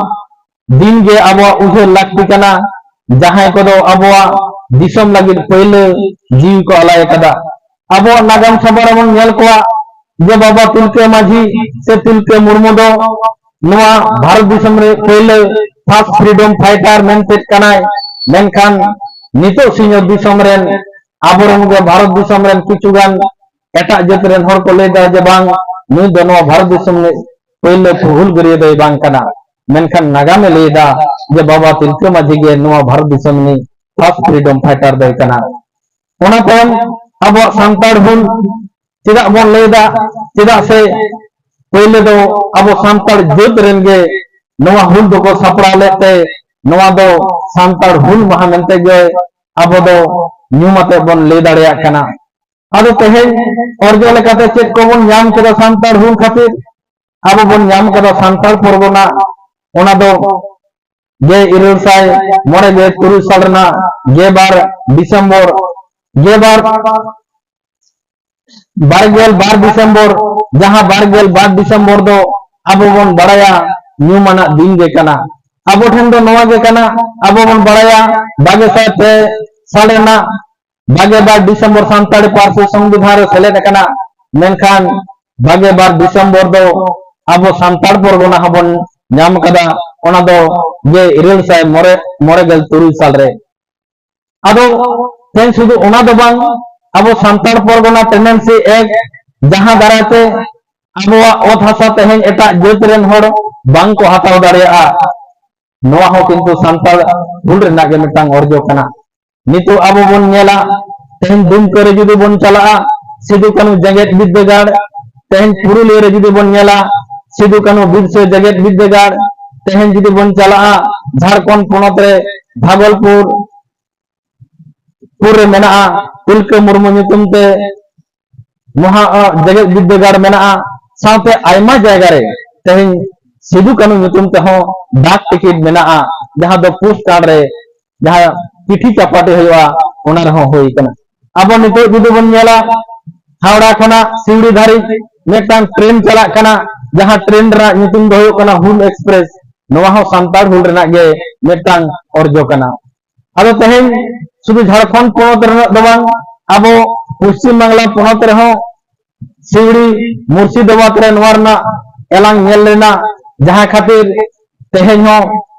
ᱫᱤᱱ ᱜᱮ ᱟᱵᱚᱣᱟᱜ ᱩᱭᱦᱟᱹᱨ ᱞᱟᱹᱠᱛᱤ ᱠᱟᱱᱟ, ᱡᱟᱦᱟᱸᱭ ᱠᱚᱫᱚ ᱟᱵᱚᱣᱟᱜ ᱫᱤᱥᱚᱢ ᱞᱟᱹᱜᱤᱫ ᱯᱟᱹᱭᱞᱟᱹ ᱡᱤᱣᱤ ᱠᱚ ᱟᱞᱟᱭ ᱟᱠᱟᱫᱟ᱾ ᱟᱵᱚᱣᱟᱜ ᱱᱟᱜᱟᱢ ᱥᱟᱯᱷᱟ ᱨᱮᱵᱚᱱ ᱧᱮᱞ ᱠᱚᱣᱟ ᱡᱮ ᱵᱟᱵᱟ ᱛᱤᱞᱠᱟᱹ ᱢᱟᱹᱡᱷᱤ ᱥᱮ ᱛᱤᱞᱠᱟᱹ ᱢᱩᱨᱢᱩ ᱫᱚ ᱱᱚᱣᱟ ᱵᱷᱟᱨᱚᱛ ᱫᱤᱥᱚᱢ ᱨᱮ ᱯᱟᱹᱭᱞᱟᱹ first freedom fighter ᱢᱮᱱᱛᱮ ᱠᱟᱱᱟᱭ᱾ ᱢᱮᱱᱠᱷᱟᱱ ᱱᱤᱛᱚᱜ ᱥᱤᱧᱚᱛ ᱫᱤᱥᱚᱢ ᱨᱮᱱ ᱟᱵᱚᱨᱮᱱ ᱜᱮ ᱵᱷᱟᱨᱚᱛ ᱫᱤᱥᱚᱢ ᱨᱮᱱ ᱠᱤᱪᱷᱩ ᱜᱟᱱ ᱮᱴᱟᱜ ᱡᱟᱹᱛ ᱨᱮᱱ ᱦᱚᱲ ᱠᱚ ᱞᱟᱹᱭ ᱮᱫᱟ ᱡᱮ ᱵᱟᱝ, ᱱᱩᱭ ᱫᱚ ᱱᱚᱣᱟ ᱵᱷᱟᱨᱚᱛ ᱫᱤᱥᱚᱢ ᱨᱤᱱᱤᱡ ᱯᱳᱭᱞᱳ ᱦᱩᱞᱜᱟᱹᱨᱤᱭᱟᱹ ᱫᱚᱭ ᱵᱟᱝ ᱠᱟᱱᱟ, ᱢᱮᱱᱠᱷᱟᱱ ᱱᱟᱜᱟᱢᱮ ᱞᱟᱹᱭ ᱮᱫᱟ ᱡᱮ ᱵᱟᱵᱟ ᱛᱤᱞᱠᱟᱹ ᱢᱟᱹᱡᱷᱤ ᱜᱮ ᱱᱚᱣᱟ ᱵᱷᱟᱨᱚᱛ ᱫᱤᱥᱚᱢ ᱨᱤᱱᱤᱡ first freedom fighter ᱫᱚᱭ ᱠᱟᱱᱟ᱾ ᱚᱱᱟ ᱛᱟᱭᱚᱢ ᱟᱵᱚᱣᱟᱜ ᱥᱟᱱᱛᱟᱲ ᱦᱩᱞ ᱪᱮᱫᱟᱜ ᱵᱚᱱ ᱞᱟᱹᱭ ᱮᱫᱟ? ᱪᱮᱫᱟᱜ ᱥᱮ ᱯᱳᱭᱞᱳ ᱫᱚ ᱟᱵᱚ ᱥᱟᱱᱛᱟᱲ ᱡᱟᱹᱛ ᱨᱮᱱ ᱜᱮ ᱱᱚᱣᱟ ᱦᱩᱞ ᱫᱚᱠᱚ ᱥᱟᱯᱲᱟᱣ ᱞᱮᱫ ᱛᱮ ᱱᱚᱣᱟ ᱫᱚ ᱥᱟᱱᱛᱟᱲ ᱦᱩᱞ ᱢᱟᱦᱟ ᱢᱮᱱᱛᱮ ᱜᱮ ᱟᱵᱚ ᱫᱚ ᱧᱩᱢ ᱟᱛᱮ ᱵᱚᱱ ᱞᱟᱹᱭ ᱫᱟᱲᱮᱭᱟᱜ ᱠᱟᱱᱟ᱾ ᱟᱫᱚ ᱛᱮᱦᱮᱧ ᱚᱨᱡᱚ ᱞᱮᱠᱟᱛᱮ ᱪᱮᱫ ᱠᱚᱵᱚᱱ ᱧᱟᱢ ᱠᱮᱫᱟ ᱥᱟᱱᱛᱟᱲ ᱦᱩᱞ ᱠᱷᱟᱹᱛᱤᱨ? ᱟᱵᱚ ᱵᱚᱱ ᱧᱟᱢ ᱠᱮᱫᱟ ᱥᱟᱱᱛᱟᱲ ᱯᱚᱨᱜᱚᱱᱟ, ᱚᱱᱟ ᱫᱚ ᱜᱮᱞ ᱤᱨᱟᱹᱞ ᱥᱟᱭ ᱢᱚᱬᱮ ᱜᱮᱞ ᱛᱩᱨᱩᱭ ᱥᱟᱞ ᱨᱮᱱᱟᱜ ᱜᱮᱞᱵᱟᱨ ᱰᱤᱥᱮᱢᱵᱚᱨ, ᱜᱮᱞᱵᱟᱨ, ᱵᱟᱨᱜᱮᱞ ᱵᱟᱨ ᱰᱤᱥᱮᱢᱵᱚᱨ, ᱡᱟᱦᱟᱸ ᱵᱟᱨᱜᱮᱞ ᱵᱟᱨ ᱰᱤᱥᱮᱢᱵᱚᱨ ᱫᱚ ᱟᱵᱚ ᱵᱚᱱ ᱵᱟᱲᱟᱭᱟ ᱧᱩᱢᱟᱱᱟᱜ ᱫᱤᱱ ᱜᱮ ᱠᱟᱱᱟ᱾ ᱟᱵᱚ ᱴᱷᱮᱱ ᱫᱚ ᱱᱚᱣᱟ ᱜᱮ ᱠᱟᱱᱟ, ᱟᱵᱚ ᱵᱚᱱ ᱵᱟᱲᱟᱭᱟ ᱵᱟᱜᱮ ᱥᱟᱭ ᱯᱮ ᱥᱟᱞ ᱨᱮᱱᱟᱜ ᱵᱟᱜᱮ ᱵᱟᱨ ᱰᱤᱥᱮᱢᱵᱚᱨ ᱥᱟᱱᱛᱟᱲᱤ ᱯᱟᱹᱨᱥᱤ ᱥᱚᱝᱵᱤᱫᱷᱟᱱ ᱨᱮ ᱥᱮᱞᱮᱫ ᱟᱠᱟᱱᱟ, ᱢᱮᱱᱠᱷᱟᱱ ᱵᱟᱜᱮ ᱵᱟᱨ ᱰᱤᱥᱮᱢᱵᱚᱨ ᱫᱚ ᱟᱵᱚ ᱥᱟᱱᱛᱟᱲ ᱯᱚᱨᱜᱚᱱᱟ ᱦᱚᱸᱵᱚᱱ ᱧᱟᱢ ᱟᱠᱟᱫᱟ, ᱚᱱᱟ ᱫᱚ ᱜᱮ ᱤᱨᱟᱹᱞ ᱥᱟᱭ ᱢᱚᱬᱮ ᱢᱚᱬᱮ ᱜᱮᱞ ᱛᱩᱨᱩᱭ ᱥᱟᱞ ᱨᱮ᱾ ᱟᱫᱚ ᱛᱮᱦᱮᱧ ᱥᱩᱫᱷᱩ ᱚᱱᱟ ᱫᱚ ᱵᱟᱝ, ᱟᱵᱚ ᱥᱟᱱᱛᱟᱲ ᱯᱚᱨᱜᱚᱱᱟ ᱴᱮᱱᱰᱮᱱᱥᱤ ᱮᱠᱴ, ᱡᱟᱦᱟᱸ ᱫᱟᱨᱟᱭ ᱛᱮ ᱟᱵᱚᱣᱟᱜ ᱚᱛ ᱦᱟᱥᱟ ᱛᱮᱦᱮᱧ ᱮᱴᱟᱜ ᱡᱟᱹᱛ ᱨᱮᱱ ᱦᱚᱲ ᱵᱟᱝ ᱠᱚ ᱦᱟᱛᱟᱣ ᱫᱟᱲᱮᱭᱟᱜᱼᱟ, ᱱᱚᱣᱟ ᱦᱚᱸ ᱠᱤᱱᱛᱩ ᱥᱟᱱᱛᱟᱲ ᱦᱩᱞ ᱨᱮᱱᱟᱜ ᱜᱮ ᱢᱤᱫᱴᱟᱝ ᱚᱨᱡᱚ ᱠᱟᱱᱟ᱾ ᱱᱤᱛᱚᱜ ᱟᱵᱚ ᱵᱚᱱ ᱧᱮᱞᱟ, ᱛᱮᱦᱮᱧ ᱫᱩᱢᱠᱟᱹ ᱨᱮ ᱡᱩᱫᱤ ᱵᱚᱱ ᱪᱟᱞᱟᱜᱼᱟ, ᱥᱤᱫᱩ ᱠᱟᱹᱱᱦᱩ ᱡᱮᱜᱮᱛ ᱵᱤᱨᱫᱟᱹᱜᱟᱲ, ᱛᱮᱦᱮᱧ ᱯᱩᱨᱩᱞᱤᱭᱟᱹ ᱨᱮ ᱡᱩᱫᱤ ᱵᱚᱱ ᱧᱮᱞᱟ, ᱥᱤᱫᱩ ᱠᱟᱹᱱᱦᱩ ᱵᱤᱨᱥᱟᱹ ᱡᱮᱜᱮᱛ ᱵᱤᱨᱫᱟᱹᱜᱟᱲ, ᱛᱮᱦᱮᱧ ᱡᱩᱫᱤ ᱵᱚᱱ ᱪᱟᱞᱟᱜᱼᱟ ᱡᱷᱟᱲᱠᱷᱚᱸᱰ ᱯᱚᱱᱚᱛ ᱨᱮ ᱵᱷᱟᱜᱚᱞᱯᱩᱨ ᱯᱩᱨ ᱨᱮ ᱢᱮᱱᱟᱜᱼᱟ, ᱛᱤᱞᱠᱟᱹ ᱢᱩᱨᱢᱩ ᱧᱩᱛᱩᱢ ᱛᱮ ᱢᱚᱦᱟ ᱡᱮᱜᱮᱛ ᱵᱤᱨᱫᱟᱹᱜᱟᱲ ᱢᱮᱱᱟᱜᱼᱟ, ᱥᱟᱶᱛᱮ ᱟᱭᱢᱟ ᱡᱟᱭᱜᱟ ᱨᱮ ᱛᱮᱦᱮᱧ ᱥᱤᱫᱩ ᱠᱟᱹᱱᱦᱩ ᱧᱩᱛᱩᱢ ᱛᱮᱦᱚᱸ ᱰᱟᱠ ᱴᱤᱠᱤᱴ ᱢᱮᱱᱟᱜᱼᱟ, ᱡᱟᱦᱟᱸ ᱫᱚ ᱯᱳᱥᱴ ᱠᱟᱨᱰ ᱨᱮ ᱡᱟᱦᱟᱸ ᱪᱤᱴᱷᱤ ᱪᱟᱯᱟᱴᱤ ᱦᱩᱭᱩᱜᱼᱟ, ᱚᱱᱟ ᱨᱮᱦᱚᱸ ᱦᱩᱭ ᱠᱟᱱᱟ᱾ ᱟᱵᱚ ᱱᱤᱛᱚᱜ ᱡᱩᱫᱤ ᱵᱚᱱ ᱧᱮᱞᱟ, ᱦᱟᱣᱲᱟ ᱠᱷᱚᱱᱟᱜ ᱥᱤᱣᱲᱤ ᱫᱷᱟᱹᱨᱤᱡ ᱢᱤᱫᱴᱟᱝ ᱴᱨᱮᱱ ᱪᱟᱞᱟᱜ ᱠᱟᱱᱟ, ᱡᱟᱦᱟᱸ ᱴᱨᱮᱱ ᱨᱮᱱᱟᱜ ᱧᱩᱛᱩᱢ ᱫᱚ ᱦᱩᱭᱩᱜ ᱠᱟᱱᱟ ᱦᱩᱞ ᱮᱠᱥᱯᱨᱮᱥ᱾ ᱱᱚᱣᱟ ᱦᱚᱸ ᱥᱟᱱᱛᱟᱲ ᱦᱩᱞ ᱨᱮᱱᱟᱜ ᱜᱮ ᱢᱤᱫᱴᱟᱝ ᱚᱨᱡᱚ ᱠᱟᱱᱟ᱾ ᱟᱫᱚ ᱛᱮᱦᱮᱧ ᱥᱩᱫᱷᱩ ᱡᱷᱟᱲᱠᱷᱚᱸᱰ ᱯᱚᱱᱚᱛ ᱨᱮᱱᱟᱜ ᱫᱚ ᱵᱟᱝ, ᱟᱵᱚ ᱯᱚᱥᱪᱤᱢ ᱵᱟᱝᱞᱟ ᱯᱚᱱᱚᱛ ᱨᱮᱦᱚᱸ ᱥᱤᱣᱲᱤ, ᱢᱩᱨᱥᱤᱫᱟᱵᱟᱫᱽ ᱨᱮ ᱱᱚᱣᱟ ᱨᱮᱱᱟᱜ ᱮᱞᱟᱝ ᱧᱮᱞ ᱞᱮᱱᱟ, ᱡᱟᱦᱟᱸ ᱠᱷᱟᱹᱛᱤᱨ ᱛᱮᱦᱮᱧ ᱦᱚᱸ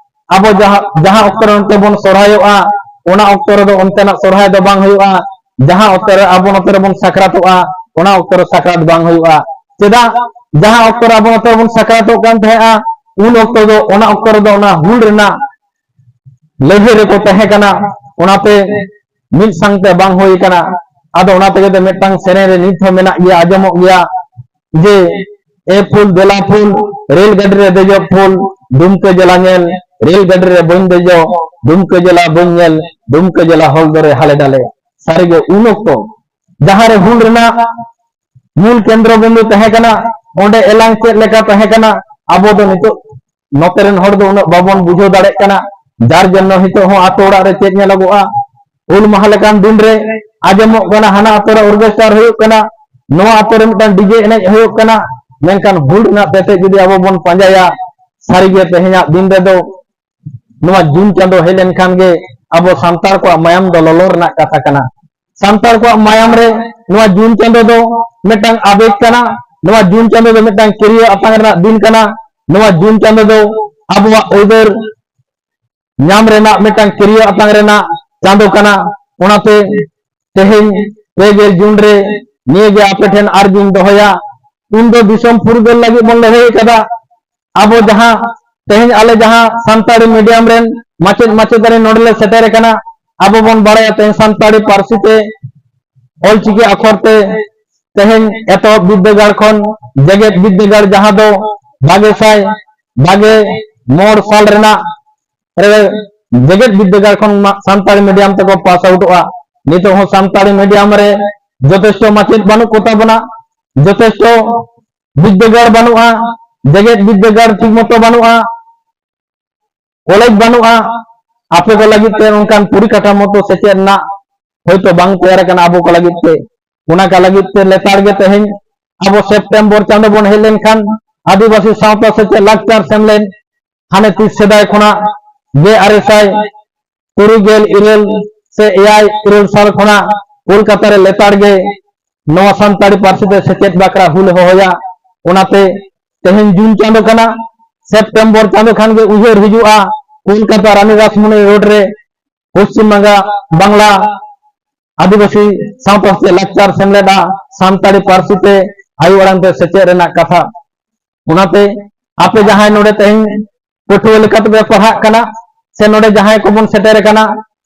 ᱟᱵᱚ ᱡᱟᱦᱟᱸ, ᱡᱟᱦᱟᱸ ᱚᱠᱛᱚ ᱨᱮ ᱚᱱᱛᱮ ᱵᱚᱱ ᱥᱚᱨᱦᱟᱭᱚᱜᱼᱟ, ᱚᱱᱟ ᱚᱠᱛᱚ ᱨᱮᱫᱚ ᱚᱱᱛᱮᱱᱟᱜ ᱥᱚᱨᱦᱟᱭ ᱫᱚ ᱵᱟᱝ ᱦᱩᱭᱩᱜᱼᱟ᱾ ᱡᱟᱦᱟᱸ ᱚᱠᱛᱚ ᱨᱮ ᱟᱵᱚ ᱱᱚᱛᱮ ᱨᱮᱵᱚᱱ ᱥᱟᱠᱨᱟᱛᱚᱜᱼᱟ, ᱚᱱᱟ ᱚᱠᱛᱚ ᱨᱮ ᱥᱟᱠᱨᱟᱛ ᱵᱟᱝ ᱦᱩᱭᱩᱜᱼᱟ᱾ ᱪᱮᱫᱟᱜ? ᱡᱟᱦᱟᱸ ᱚᱠᱛᱚ ᱨᱮ ᱟᱵᱚ ᱱᱚᱛᱮ ᱨᱮᱵᱚᱱ ᱥᱟᱠᱨᱟᱛᱚᱜ ᱠᱟᱱ ᱛᱟᱦᱮᱸᱜᱼᱟ, ᱩᱱ ᱚᱠᱛᱚ ᱫᱚ, ᱚᱱᱟ ᱚᱠᱛᱚ ᱨᱮᱫᱚ ᱚᱱᱟ ᱦᱩᱞ ᱨᱮᱱᱟᱜ ᱞᱟᱹᱲᱦᱟᱹᱭ ᱨᱮᱠᱚ ᱛᱟᱦᱮᱸ ᱠᱟᱱᱟ, ᱚᱱᱟᱛᱮ ᱢᱤᱫ ᱥᱟᱝᱛᱮ ᱵᱟᱝ ᱦᱩᱭ ᱠᱟᱱᱟ᱾ ᱟᱫᱚ ᱚᱱᱟ ᱛᱮᱜᱮ ᱫᱚ ᱢᱤᱫᱴᱟᱝ ᱥᱮᱨᱮᱧ ᱨᱮ ᱱᱤᱛ ᱦᱚᱸ ᱢᱮᱱᱟᱜ ᱜᱮᱭᱟ, ᱟᱸᱡᱚᱢᱚᱜ ᱜᱮᱭᱟ ᱡᱮ, "ᱮ ᱯᱷᱩᱞ ᱫᱮᱞᱟ ᱯᱷᱩᱞ, ᱨᱮᱞ ᱜᱟᱹᱰᱤ ᱨᱮ ᱫᱮᱡᱚᱜ ᱯᱷᱩᱞ, ᱰᱩᱢᱠᱟᱹ ᱡᱮᱞᱟ ᱧᱮᱞ, ᱨᱮᱞ ᱜᱟᱹᱰᱤ ᱨᱮ ᱵᱟᱹᱧ ᱫᱮᱡᱚᱜ, ᱰᱩᱢᱠᱟᱹ ᱡᱮᱞᱟ ᱵᱟᱹᱧ ᱧᱮᱞ, ᱰᱩᱢᱠᱟᱹ ᱡᱮᱞᱟ ᱦᱚᱞ ᱫᱚᱨᱮ ᱦᱟᱞᱮ ᱰᱟᱞᱮ᱾" ᱥᱟᱹᱨᱤᱜᱮ ᱩᱱ ᱚᱠᱛᱚ ᱡᱟᱦᱟᱸᱨᱮ ᱦᱩᱞ ᱨᱮᱱᱟᱜ ᱢᱩᱞ ᱠᱮᱱᱫᱨᱚ ᱵᱤᱱᱫᱩ ᱛᱟᱦᱮᱸ ᱠᱟᱱᱟ, ᱚᱸᱰᱮ ᱮᱞᱟᱝ ᱪᱮᱫ ᱞᱮᱠᱟ ᱛᱟᱦᱮᱸ ᱠᱟᱱᱟ, ᱟᱵᱚ ᱫᱚ ᱱᱤᱛᱚᱜ ᱱᱚᱛᱮ ᱨᱮᱱ ᱦᱚᱲ ᱫᱚ ᱩᱱᱟᱹᱜ ᱵᱟᱵᱚᱱ ᱵᱩᱡᱷᱟᱹᱣ ᱫᱟᱲᱮᱭᱟᱜ ᱠᱟᱱᱟ, ᱡᱟᱨ ᱡᱚᱱᱱᱚ ᱱᱤᱛᱚᱜ ᱦᱚᱸ ᱟᱛᱳ ᱚᱲᱟᱜ ᱨᱮ ᱪᱮᱫ ᱧᱮᱞᱚᱜᱚᱜᱼᱟ, ᱦᱩᱞ ᱢᱟᱦᱟ ᱞᱮᱠᱟᱱ ᱫᱤᱱ ᱨᱮ ᱟᱸᱡᱚᱢᱚᱜ ᱠᱟᱱᱟ, ᱦᱟᱱᱟ ᱟᱛᱳ ᱨᱮ ᱚᱨᱜᱮᱥᱴᱟᱨ ᱦᱩᱭᱩᱜ ᱠᱟᱱᱟ, ᱱᱚᱣᱟ ᱟᱛᱳ ᱨᱮ ᱢᱤᱫᱴᱟᱝ ᱰᱤᱡᱮ ᱮᱱᱮᱡ ᱦᱩᱭᱩᱜ ᱠᱟᱱᱟ, ᱢᱮᱱᱠᱷᱟᱱ ᱵᱷᱩᱞ ᱨᱮᱱᱟᱜ ᱛᱮᱛᱮᱫ ᱡᱩᱫᱤ ᱟᱵᱚ ᱵᱚᱱ ᱯᱟᱸᱡᱟᱭᱟ, ᱥᱟᱹᱨᱤᱜᱮ ᱛᱮᱦᱮᱧᱟᱜ ᱫᱤᱱ ᱨᱮᱫᱚ ᱱᱚᱣᱟ ᱡᱩᱱ ᱪᱟᱸᱫᱚ ᱦᱮᱡ ᱞᱮᱱᱠᱷᱟᱱ ᱜᱮ ᱟᱵᱚ ᱥᱟᱱᱛᱟᱲ ᱠᱚᱣᱟᱜ ᱢᱟᱭᱟᱢ ᱫᱚ ᱞᱚᱞᱚ ᱨᱮᱱᱟᱜ ᱠᱟᱛᱷᱟ ᱠᱟᱱᱟ᱾ ᱥᱟᱱᱛᱟᱲ ᱠᱚᱣᱟᱜ ᱢᱟᱭᱟᱢ ᱨᱮ ᱱᱚᱣᱟ ᱡᱩᱱ ᱪᱟᱸᱫᱚ ᱫᱚ ᱢᱤᱫᱴᱟᱝ ᱟᱵᱮᱜᱽ ᱠᱟᱱᱟ᱾ ᱱᱚᱣᱟ ᱡᱩᱱ ᱪᱟᱸᱫᱚ ᱫᱚ ᱢᱤᱫᱴᱟᱝ ᱠᱤᱨᱭᱟᱹ ᱟᱛᱟᱝ ᱨᱮᱱᱟᱜ ᱫᱤᱱ ᱠᱟᱱᱟ᱾ ᱱᱚᱣᱟ ᱡᱩᱱ ᱪᱟᱸᱫᱚ ᱫᱚ ᱟᱵᱚᱣᱟᱜ ᱟᱹᱭᱫᱟᱹᱨ ᱧᱟᱢ ᱨᱮᱱᱟᱜ ᱢᱤᱫᱴᱟᱝ ᱠᱤᱨᱭᱟᱹ ᱟᱛᱟᱝ ᱨᱮᱱᱟᱜ ᱪᱟᱸᱫᱚ ᱠᱟᱱᱟ᱾ ᱚᱱᱟᱛᱮ ᱛᱮᱦᱮᱧ ᱯᱮ ᱜᱮᱞ ᱡᱩᱱ ᱨᱮ ᱱᱤᱭᱟᱹ ᱜᱮ ᱟᱯᱮ ᱴᱷᱮᱱ ᱟᱨᱡᱤᱧ ᱫᱚᱦᱚᱭᱟ, ᱩᱱ ᱫᱚ ᱫᱤᱥᱚᱢ ᱯᱷᱩᱨᱜᱟᱹᱞ ᱞᱟᱹᱜᱤᱫ ᱵᱚᱱ ᱞᱟᱹᱲᱦᱟᱹᱭ ᱠᱟᱫᱟ᱾ ᱟᱵᱚ ᱡᱟᱦᱟᱸ ᱛᱮᱦᱮᱧ ᱟᱞᱮ ᱡᱟᱦᱟᱸ ᱥᱟᱱᱛᱟᱲᱤ ᱢᱤᱰᱤᱭᱟᱢ ᱨᱮᱱ ᱢᱟᱪᱮᱫ ᱢᱟᱪᱮᱛᱟᱹᱱᱤ ᱱᱚᱰᱮ ᱞᱮ ᱥᱮᱴᱮᱨ ᱟᱠᱟᱱᱟ, ᱟᱵᱚ ᱵᱚᱱ ᱵᱟᱲᱟᱭᱟ ᱛᱮᱦᱮᱧ ᱥᱟᱱᱛᱟᱲᱤ ᱯᱟᱹᱨᱥᱤ ᱛᱮ ᱚᱞᱪᱤᱠᱤ ᱟᱠᱷᱚᱨ ᱛᱮ ᱛᱮᱦᱮᱧ ᱮᱛᱚᱦᱚᱵ ᱵᱤᱨᱫᱟᱹᱜᱟᱲ ᱠᱷᱚᱱ ᱡᱮᱜᱮᱛ ᱵᱤᱨᱫᱟᱹᱜᱟᱲ, ᱡᱟᱦᱟᱸ ᱫᱚ ᱵᱟᱜᱮ ᱥᱟᱭ ᱵᱟᱜᱮ ᱢᱚᱬ ᱥᱟᱞ ᱨᱮᱱᱟᱜ ᱨᱮ ᱡᱮᱜᱮᱛ ᱵᱤᱨᱫᱟᱹᱜᱟᱲ ᱠᱷᱚᱱ ᱢᱟ ᱥᱟᱱᱛᱟᱲᱤ ᱢᱤᱰᱤᱭᱟᱢ ᱛᱮᱠᱚ ᱯᱟᱥ ᱟᱣᱩᱴᱚᱜᱼᱟ᱾ ᱱᱤᱛᱚᱜ ᱦᱚᱸ ᱥᱟᱱᱛᱟᱲᱤ ᱢᱤᱰᱤᱭᱟᱢ ᱨᱮ ᱡᱚᱛᱷᱮᱥᱴᱚ ᱢᱟᱪᱮᱫ ᱵᱟᱹᱱᱩᱜ ᱠᱚᱛᱟ ᱵᱚᱱᱟ, ᱡᱚᱛᱷᱮᱥᱴᱚ ᱵᱤᱨᱫᱟᱹᱜᱟᱲ ᱵᱟᱹᱱᱩᱜᱼᱟ, ᱡᱮᱜᱮᱛ ᱵᱤᱨᱫᱟᱹᱜᱟᱲ ᱴᱷᱤᱠ ᱢᱚᱛᱚ ᱵᱟᱹᱱᱩᱜᱼᱟ, ᱠᱚᱞᱮᱡᱽ ᱵᱟᱹᱱᱩᱜᱼᱟ᱾ ᱟᱯᱮ ᱠᱚ ᱞᱟᱹᱜᱤᱫ ᱛᱮ ᱚᱱᱠᱟᱱ ᱯᱚᱨᱤᱠᱟᱴᱷᱟᱢᱳ ᱛᱚ ᱥᱮᱪᱮᱫ ᱨᱮᱱᱟᱜ ᱦᱚᱭᱛᱚ ᱵᱟᱝ ᱛᱮᱭᱟᱨ ᱟᱠᱟᱱᱟ ᱟᱵᱚ ᱠᱚ ᱞᱟᱹᱜᱤᱫ ᱛᱮ᱾ ᱚᱱᱟ ᱠᱚ ᱞᱟᱹᱜᱤᱫ ᱛᱮ ᱞᱮᱛᱟᱲ ᱜᱮ ᱛᱮᱦᱮᱧ ᱟᱵᱚ ᱥᱮᱯᱴᱮᱢᱵᱚᱨ ᱪᱟᱸᱫᱚ ᱵᱚᱱ ᱦᱮᱡ ᱞᱮᱱᱠᱷᱟᱱ ᱟᱹᱫᱤᱵᱟᱹᱥᱤ ᱥᱟᱶᱛᱟ ᱥᱮᱪᱮᱫ ᱞᱟᱠᱪᱟᱨ ᱥᱮᱢᱞᱮᱫ ᱦᱟᱱᱮ ᱛᱤᱥ ᱥᱮᱫᱟᱭ ᱠᱷᱚᱱᱟᱜ ᱜᱮ ᱟᱨᱮ ᱥᱟᱭ ᱛᱩᱨᱩᱭ ᱜᱮᱞ ᱤᱨᱟᱹᱞ ᱥᱮ ᱮᱭᱟᱭ ᱤᱨᱟᱹᱞ ᱥᱟᱞ ᱠᱷᱚᱱᱟᱜ ᱠᱳᱞᱠᱟᱛᱟ ᱨᱮ ᱞᱮᱛᱟᱲ ᱜᱮ ᱱᱚᱣᱟ ᱥᱟᱱᱛᱟᱲᱤ ᱯᱟᱹᱨᱥᱤ ᱛᱮ ᱥᱮᱪᱮᱫ ᱵᱟᱠᱷᱨᱟ ᱦᱩᱞ ᱦᱚᱦᱚᱭᱟ᱾ ᱚᱱᱟᱛᱮ ᱛᱮᱦᱮᱧ ᱡᱩᱱ ᱪᱟᱸᱫᱚ ᱠᱟᱱᱟ, ᱥᱮᱯᱴᱮᱢᱵᱚᱨ ᱪᱟᱸᱫᱚ ᱠᱷᱟᱱ ᱜᱮ ᱩᱭᱦᱟᱹᱨ ᱦᱤᱡᱩᱜᱼᱟ ᱠᱳᱞᱠᱟᱛᱟ ᱨᱟᱱᱤ ᱨᱟᱥᱢᱚᱱᱤ ᱨᱳᱰ ᱨᱮ ᱯᱚᱥᱪᱤᱢ ᱵᱟᱝᱜᱟ, ᱵᱟᱝᱞᱟ ᱟᱹᱫᱤᱵᱟᱹᱥᱤ ᱥᱟᱶᱛᱟ ᱥᱮᱪᱮᱫ ᱞᱟᱠᱪᱟᱨ ᱥᱮᱢᱞᱮᱫᱟᱜ ᱥᱟᱱᱛᱟᱲᱤ ᱯᱟᱹᱨᱥᱤ ᱛᱮ ᱟᱭᱳ ᱟᱲᱟᱝ ᱛᱮ ᱥᱮᱪᱮᱫ ᱨᱮᱱᱟᱜ ᱠᱟᱛᱷᱟ᱾ ᱚᱱᱟᱛᱮ ᱟᱯᱮ ᱡᱟᱦᱟᱸᱭ ᱱᱚᱰᱮ ᱛᱮᱦᱮᱧ ᱯᱟᱹᱴᱷᱩᱣᱟᱹ ᱞᱮᱠᱟᱛᱮᱯᱮ ᱯᱟᱲᱦᱟᱜ ᱠᱟᱱᱟ ᱥᱮ ᱱᱚᱰᱮ ᱡᱟᱦᱟᱸᱭ ᱠᱚᱵᱚᱱ ᱥᱮᱴᱮᱨ ᱟᱠᱟᱱᱟ,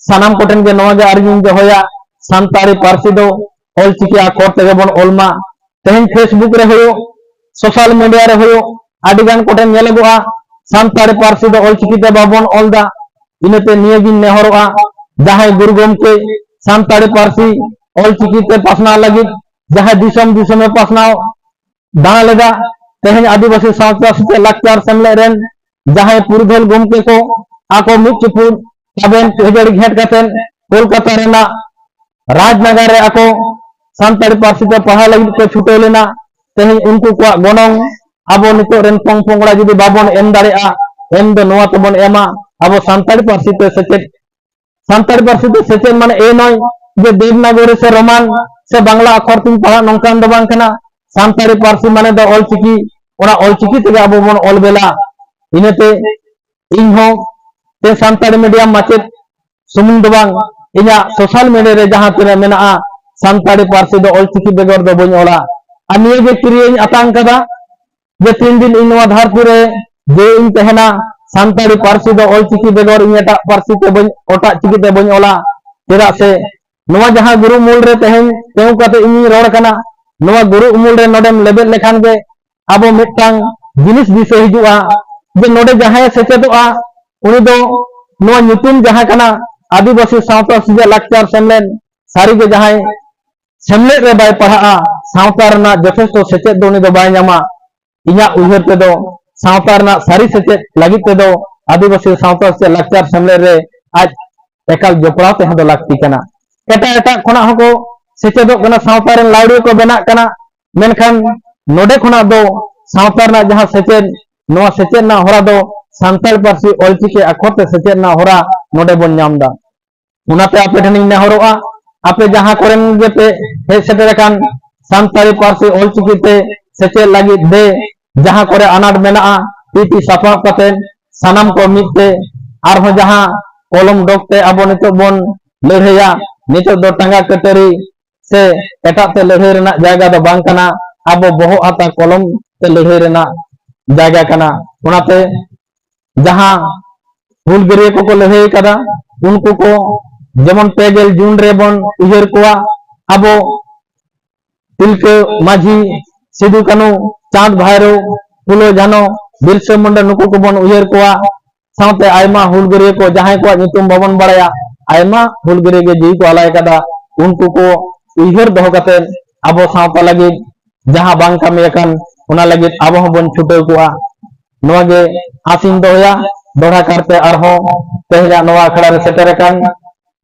ᱥᱟᱱᱟᱢ ᱠᱚᱴᱷᱮᱱ ᱜᱮ ᱱᱚᱣᱟ ᱜᱮ ᱟᱨᱡᱤᱧ ᱫᱚᱦᱚᱭᱟ, ᱥᱟᱱᱛᱟᱲᱤ ᱯᱟᱹᱨᱥᱤ ᱫᱚ ᱚᱞᱪᱤᱠᱤ ᱟᱠᱷᱚᱨ ᱛᱮᱜᱮ ᱵᱚᱱ ᱚᱞ ᱢᱟ᱾ ᱛᱮᱦᱮᱧ Facebook ᱨᱮ ᱦᱩᱭᱩᱜ, social media ᱨᱮ ᱦᱩᱭᱩᱜ, ᱟᱹᱰᱤ ᱜᱟᱱ ᱠᱚᱴᱷᱮᱱ ᱧᱮᱞᱚᱜᱚᱜᱼᱟ ᱥᱟᱱᱛᱟᱲᱤ ᱯᱟᱹᱨᱥᱤ ᱫᱚ ᱚᱞᱪᱤᱠᱤ ᱛᱮ ᱵᱟᱵᱚᱱ ᱚᱞ ᱫᱟ᱾ ᱤᱱᱟᱹᱛᱮ ᱱᱤᱭᱟᱹᱜᱤᱧ ᱱᱮᱦᱚᱨᱚᱜᱼᱟ, ᱡᱟᱦᱟᱸᱭ ᱜᱩᱨᱩ ᱜᱚᱢᱠᱮ ᱥᱟᱱᱛᱟᱲᱤ ᱯᱟᱹᱨᱥᱤ ᱚᱞᱪᱤᱠᱤ ᱛᱮ ᱯᱟᱥᱱᱟᱣ ᱞᱟᱹᱜᱤᱫ ᱡᱟᱦᱟᱸᱭ ᱫᱤᱥᱚᱢ ᱫᱤᱥᱚᱢᱮ ᱯᱟᱥᱱᱟᱣ ᱫᱟᱬᱟ ᱞᱮᱫᱟ, ᱛᱮᱦᱮᱧ ᱟᱹᱫᱤᱵᱟᱹᱥᱤ ᱥᱟᱶᱛᱟ ᱥᱮᱪᱮᱫ ᱞᱟᱠᱪᱟᱨ ᱥᱮᱢᱞᱮᱫ ᱨᱮᱱ ᱡᱟᱦᱟᱸᱭ ᱯᱩᱨᱩᱫᱷᱩᱞ ᱜᱚᱢᱠᱮ ᱠᱚ ᱟᱠᱚ ᱢᱤᱫ ᱪᱩᱯᱩᱫ ᱛᱟᱵᱮᱱ ᱠᱷᱟᱹᱡᱟᱹᱲᱤ ᱜᱷᱮᱸᱴ ᱠᱟᱛᱮ ᱠᱳᱞᱠᱟᱛᱟ ᱨᱮᱱᱟᱜ ᱨᱟᱡᱽᱱᱟᱜᱟᱨ ᱨᱮ ᱟᱠᱚ ᱥᱟᱱᱛᱟᱲᱤ ᱯᱟᱹᱨᱥᱤ ᱛᱮ ᱯᱟᱲᱦᱟᱣ ᱞᱟᱹᱜᱤᱫ ᱠᱚ ᱪᱷᱩᱴᱟᱹᱣ ᱞᱮᱱᱟ᱾ ᱛᱮᱦᱮᱧ ᱩᱱᱠᱩ ᱠᱚᱣᱟᱜ ᱜᱚᱱᱚᱝ ᱟᱵᱚ ᱱᱤᱛᱚᱜ ᱨᱮᱱ ᱯᱚᱝ ᱯᱚᱝᱲᱟ ᱡᱩᱫᱤ ᱵᱟᱵᱚᱱ ᱮᱢ ᱫᱟᱲᱮᱭᱟᱜᱼᱟ, ᱮᱢ ᱫᱚ ᱱᱚᱣᱟ ᱛᱮᱵᱚᱱ ᱮᱢᱟ, ᱟᱵᱚ ᱥᱟᱱᱛᱟᱲᱤ ᱯᱟᱹᱨᱥᱤ ᱛᱮ ᱥᱮᱪᱮᱫ, ᱥᱟᱱᱛᱟᱲᱤ ᱯᱟᱹᱨᱥᱤ ᱛᱮ ᱥᱮᱪᱮᱫ ᱢᱟᱱᱮ ᱮ ᱱᱚᱭ ᱡᱮ ᱫᱮᱵᱽᱱᱟᱜᱚᱨᱤ ᱥᱮ ᱨᱳᱢᱟᱱ ᱥᱮ ᱵᱟᱝᱞᱟ ᱟᱠᱷᱚᱨ ᱛᱤᱧ ᱯᱟᱲᱦᱟᱜ, ᱱᱚᱝᱠᱟᱱ ᱫᱚ ᱵᱟᱝ ᱠᱟᱱᱟ᱾ ᱥᱟᱱᱛᱟᱲᱤ ᱯᱟᱹᱨᱥᱤ ᱢᱟᱱᱮ ᱫᱚ ᱚᱞᱪᱤᱠᱤ, ᱚᱱᱟ ᱚᱞᱪᱤᱠᱤ ᱛᱮᱜᱮ ᱟᱵᱚ ᱵᱚᱱ ᱚᱞ ᱵᱮᱞᱟ᱾ ᱤᱱᱟᱹᱛᱮ ᱤᱧ ᱦᱚᱸ ᱛᱮ ᱥᱟᱱᱛᱟᱲᱤ ᱢᱤᱰᱤᱭᱟᱢ ᱢᱟᱪᱮᱫ ᱥᱩᱢᱩᱝ ᱫᱚ ᱵᱟᱝ, ᱤᱧᱟᱹᱜ ᱥᱳᱥᱟᱞ ᱢᱤᱰᱤᱭᱟ ᱨᱮ ᱡᱟᱦᱟᱸ ᱛᱤᱱᱟᱹᱜ ᱢᱮᱱᱟᱜᱼᱟ, ᱥᱟᱱᱛᱟᱲᱤ ᱯᱟᱹᱨᱥᱤ ᱫᱚ ᱚᱞᱪᱤᱠᱤ ᱵᱮᱜᱚᱨ ᱫᱚ ᱵᱟᱹᱧ ᱚᱞᱟ᱾ ᱟᱨ ᱱᱤᱭᱟᱹ ᱜᱮ ᱠᱤᱨᱤᱭᱟᱹᱧ ᱟᱛᱟᱝ ᱠᱟᱫᱟ ᱡᱮ ᱛᱤᱱ ᱫᱤᱱ ᱤᱧ ᱱᱚᱣᱟ ᱫᱷᱟᱹᱨᱛᱤ ᱨᱮ ᱡᱤᱣᱤᱧ ᱛᱟᱦᱮᱱᱟ, ᱥᱟᱱᱛᱟᱲᱤ ᱯᱟᱹᱨᱥᱤ ᱫᱚ ᱚᱞᱪᱤᱠᱤ ᱵᱮᱜᱚᱨ ᱤᱧ ᱮᱴᱟᱜ ᱯᱟᱹᱨᱥᱤ ᱛᱮ ᱵᱟᱹᱧ, ᱮᱴᱟᱜ ᱪᱤᱠᱤ ᱛᱮ ᱵᱟᱹᱧ ᱚᱞᱟ᱾ ᱪᱮᱫᱟᱜ ᱥᱮ ᱱᱚᱣᱟ ᱡᱟᱦᱟᱸ ᱜᱩᱨᱩ ᱩᱢᱩᱞ ᱨᱮ ᱛᱮᱦᱮᱧ ᱛᱤᱸᱜᱩ ᱠᱟᱛᱮ ᱤᱧᱤᱧ ᱨᱚᱲ ᱠᱟᱱᱟ, ᱱᱚᱣᱟ ᱜᱩᱨᱩ ᱩᱢᱩᱞ ᱨᱮ ᱱᱚᱰᱮᱢ ᱞᱮᱵᱮᱫ ᱞᱮᱠᱷᱟᱱ ᱜᱮ ᱟᱵᱚ ᱢᱤᱫᱴᱟᱝ ᱡᱤᱱᱤᱥ ᱫᱤᱥᱟᱹ ᱦᱤᱡᱩᱜᱼᱟ ᱡᱮ ᱱᱚᱰᱮ ᱡᱟᱦᱟᱸᱭᱮ ᱥᱮᱪᱮᱫᱚᱜᱼᱟ, ᱩᱱᱤ ᱫᱚ ᱱᱚᱣᱟ ᱧᱩᱛᱩᱢ ᱡᱟᱦᱟᱸ ᱠᱟᱱᱟ ᱟᱹᱫᱤᱵᱟᱹᱥᱤ ᱥᱟᱶᱛᱟ ᱥᱮᱪᱮᱫ ᱞᱟᱠᱪᱟᱨ ᱥᱮᱢᱞᱮᱫ, ᱥᱟᱹᱨᱤᱜᱮ ᱡᱟᱦᱟᱸᱭ ᱥᱮᱢᱞᱮᱫ ᱨᱮ ᱵᱟᱭ ᱯᱟᱲᱦᱟᱜᱼᱟ, ᱥᱟᱶᱛᱟ ᱨᱮᱱᱟᱜ ᱡᱚᱛᱷᱮᱥᱴᱚ ᱥᱮᱪᱮᱫ ᱫᱚ ᱩᱱᱤ ᱫᱚ ᱵᱟᱭ ᱧᱟᱢᱟ᱾ ᱤᱧᱟᱹᱜ ᱩᱭᱦᱟᱹᱨ ᱛᱮᱫᱚ ᱥᱟᱶᱛᱟ ᱨᱮᱱᱟᱜ ᱥᱟᱹᱨᱤ ᱥᱮᱪᱮᱫ ᱞᱟᱹᱜᱤᱫ ᱛᱮᱫᱚ ᱟᱹᱫᱤᱵᱟᱹᱥᱤ ᱥᱟᱶᱛᱟ ᱥᱮᱪᱮᱫ ᱞᱟᱠᱪᱟᱨ ᱥᱮᱢᱞᱮᱫ ᱨᱮ ᱟᱡ ᱮᱠᱟᱞ ᱡᱚᱯᱲᱟᱣ ᱛᱟᱦᱮᱸ ᱫᱚ ᱞᱟᱹᱠᱛᱤ ᱠᱟᱱᱟ᱾ ᱮᱴᱟᱜ ᱮᱴᱟᱜ ᱠᱷᱚᱱᱟᱜ ᱦᱚᱸᱠᱚ ᱥᱮᱪᱮᱫᱚᱜ ᱠᱟᱱᱟ, ᱥᱟᱶᱛᱟ ᱨᱮᱱ ᱞᱟᱹᱣᱲᱤᱭᱟᱹ ᱠᱚ ᱵᱮᱱᱟᱜ ᱠᱟᱱᱟ, ᱢᱮᱱᱠᱷᱟᱱ ᱱᱚᱰᱮ ᱠᱷᱚᱱᱟᱜ ᱫᱚ ᱥᱟᱶᱛᱟ ᱨᱮᱱᱟᱜ ᱡᱟᱦᱟᱸ ᱥᱮᱪᱮᱫ, ᱱᱚᱣᱟ ᱥᱮᱪᱮᱫ ᱨᱮᱱᱟᱜ ᱦᱚᱨᱟ ᱫᱚ ᱥᱟᱱᱛᱟᱲ ᱯᱟᱹᱨᱥᱤ ᱚᱞᱪᱤᱠᱤ ᱟᱠᱷᱚᱨ ᱛᱮ ᱥᱮᱪᱮᱫ ᱨᱮᱱᱟᱜ ᱦᱚᱨᱟ ᱱᱚᱰᱮ ᱵᱚᱱ ᱧᱟᱢ ᱮᱫᱟ᱾ ᱚᱱᱟᱛᱮ ᱟᱯᱮ ᱴᱷᱮᱱᱤᱧ ᱱᱮᱦᱚᱨᱚᱜᱼᱟ, ᱟᱯᱮ ᱡᱟᱦᱟᱸ ᱠᱚᱨᱮᱱ ᱜᱮᱯᱮ ᱦᱮᱡ ᱥᱮᱴᱮᱨ ᱟᱠᱟᱱ, ᱥᱟᱱᱛᱟᱲᱤ ᱯᱟᱹᱨᱥᱤ ᱚᱞᱪᱤᱠᱤ ᱛᱮ ᱥᱮᱪᱮᱫ ᱞᱟᱹᱜᱤᱫ ᱫᱮ ᱡᱟᱦᱟᱸ ᱠᱚᱨᱮ ᱟᱱᱟᱴ ᱢᱮᱱᱟᱜᱼᱟ, ᱛᱤ ᱛᱤ ᱥᱟᱯᱟᱵ ᱠᱟᱛᱮ ᱥᱟᱱᱟᱢ ᱠᱚ ᱢᱤᱫ ᱛᱮ ᱟᱨᱦᱚᱸ ᱡᱟᱦᱟᱸ ᱠᱚᱞᱚᱢ ᱰᱚᱜ ᱛᱮ ᱟᱵᱚ ᱱᱤᱛᱚᱜ ᱵᱚᱱ ᱞᱟᱹᱲᱦᱟᱹᱭᱟ, ᱱᱤᱛᱚᱜ ᱫᱚ ᱴᱟᱸᱜᱟ ᱠᱟᱹᱴᱟᱹᱨᱤ ᱥᱮ ᱮᱴᱟᱜ ᱛᱮ ᱞᱟᱹᱲᱦᱟᱹᱭ ᱨᱮᱱᱟᱜ ᱡᱟᱭᱜᱟ ᱫᱚ ᱵᱟᱝ ᱠᱟᱱᱟ, ᱟᱵᱚ ᱵᱚᱦᱚᱜ ᱦᱟᱛᱟ ᱠᱚᱞᱚᱢ ᱛᱮ ᱞᱟᱹᱲᱦᱟᱹᱭ ᱨᱮᱱᱟᱜ ᱡᱟᱭᱜᱟ ᱠᱟᱱᱟ᱾ ᱚᱱᱟᱛᱮ ᱡᱟᱦᱟᱸ ᱦᱩᱞᱜᱟᱹᱨᱭᱟᱹ ᱠᱚᱠᱚ ᱞᱟᱹᱲᱦᱟᱹᱭ ᱠᱟᱫᱟ, ᱩᱱᱠᱩ ᱠᱚ ᱡᱮᱢᱚᱱ ᱯᱮ ᱜᱮᱞ ᱡᱩᱱ ᱨᱮᱵᱚᱱ ᱩᱭᱦᱟᱹᱨ ᱠᱚᱣᱟ, ᱟᱵᱚ ᱛᱤᱞᱠᱟᱹ ᱢᱟᱹᱡᱷᱤ, ᱥᱤᱫᱩ ᱠᱟᱹᱱᱩ, ᱪᱟᱸᱫᱽ ᱵᱷᱟᱭᱨᱳ, ᱯᱷᱩᱞᱳ ᱡᱷᱟᱱᱳ, ᱵᱤᱨᱥᱟᱹ ᱢᱩᱱᱰᱟ, ᱱᱩᱠᱩ ᱠᱚᱵᱚᱱ ᱩᱭᱦᱟᱹᱨ ᱠᱚᱣᱟ᱾ ᱥᱟᱶᱛᱮ ᱟᱭᱢᱟ ᱦᱩᱞᱜᱟᱹᱨᱭᱟᱹ ᱠᱚ, ᱡᱟᱦᱟᱸᱭ ᱠᱚᱣᱟᱜ ᱧᱩᱛᱩᱢ ᱵᱟᱵᱚᱱ ᱵᱟᱲᱟᱭᱟ, ᱟᱭᱢᱟ ᱦᱩᱞᱜᱟᱹᱨᱭᱟᱹ ᱜᱮ ᱡᱤᱣᱤ ᱠᱚ ᱟᱞᱟᱭ ᱟᱠᱟᱫᱟ᱾ ᱩᱱᱠᱩ ᱠᱚ ᱩᱭᱦᱟᱹᱨ ᱫᱚᱦᱚ ᱠᱟᱛᱮ ᱟᱵᱚ ᱥᱟᱶᱛᱟ ᱞᱟᱹᱜᱤᱫ ᱡᱟᱦᱟᱸ ᱵᱟᱝ ᱠᱟᱹᱢᱤ ᱟᱠᱟᱱ, ᱚᱱᱟ ᱞᱟᱹᱜᱤᱫ ᱟᱵᱚ ᱦᱚᱸᱵᱚᱱ ᱪᱷᱩᱴᱟᱹᱣ ᱠᱚᱜᱼᱟ᱾ ᱱᱚᱣᱟ ᱜᱮ ᱟᱥᱤᱧ ᱫᱚᱦᱚᱭᱟ᱾ ᱫᱚᱦᱲᱟ ᱠᱟᱨᱛᱮ ᱟᱨᱦᱚᱸ ᱛᱮᱦᱮᱧᱟᱜ ᱱᱚᱣᱟ ᱟᱠᱷᱲᱟ ᱨᱮ ᱥᱮᱴᱮᱨ ᱟᱠᱟᱱ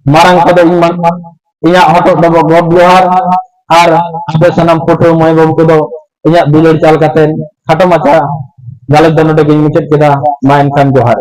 ᱢᱟᱨᱟᱝ ᱠᱚᱫᱚ ᱤᱧ ᱢᱟ-, ᱤᱧᱟᱹᱜ ᱦᱚᱴᱚᱜ ᱰᱚᱵᱚᱜ ᱜᱚᱰ ᱡᱚᱦᱟᱨ, ᱟᱨ ᱟᱯᱮ ᱥᱟᱱᱟᱢ ᱯᱟᱹᱴᱷᱩᱣᱟᱹ ᱢᱟᱹᱭ ᱵᱟᱹᱵᱩ ᱠᱚᱫᱚ ᱤᱧᱟᱹᱜ ᱫᱩᱞᱟᱹᱲ ᱪᱟᱞ ᱠᱟᱛᱮ ᱠᱷᱟᱴᱚ ᱢᱟᱪᱷᱟ ᱜᱟᱞᱚᱪ ᱫᱚ ᱱᱚᱰᱮ ᱜᱤᱧ ᱢᱩᱪᱟᱹᱫ ᱠᱮᱫᱟ᱾ ᱢᱟ ᱮᱱᱠᱷᱟᱱ ᱡᱚᱦᱟᱨ᱾